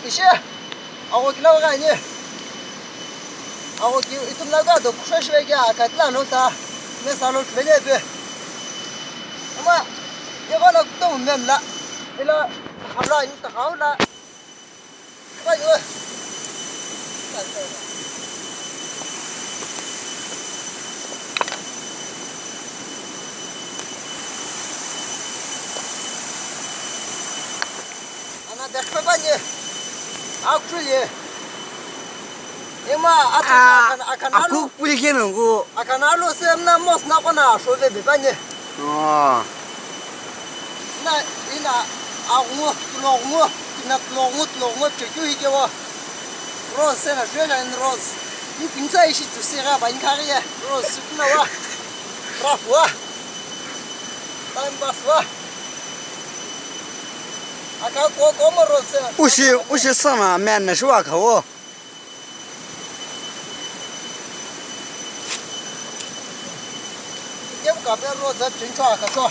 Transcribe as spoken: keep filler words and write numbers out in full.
Ishi, awo kila wa gani. Awo ki itum la ga do kusho shwe ga ka tla no sa. Me sa lo shwe le be. Ama, ye ga la to mem la. Ila, abla ni ta hau la. Ba yo. Ana dekhe bani. Actually. Ema atu Ah, akan akan alu. Aku pulike nungu. Akan alu semna mos na kona shove be bani. Oh. Na ina agungu tulongu ina tulongu tulongu chekyu hikewa. Rose sena shwe na rose. Ni pinsa ishi tu sera ba inkari ya. Rose sukuna wa. Raf wa. Time pass wa. Aka ko ko mo rose sena. Ushi ushi sana men na shwa ka wo. Kem ka pe rose chincho aka cho.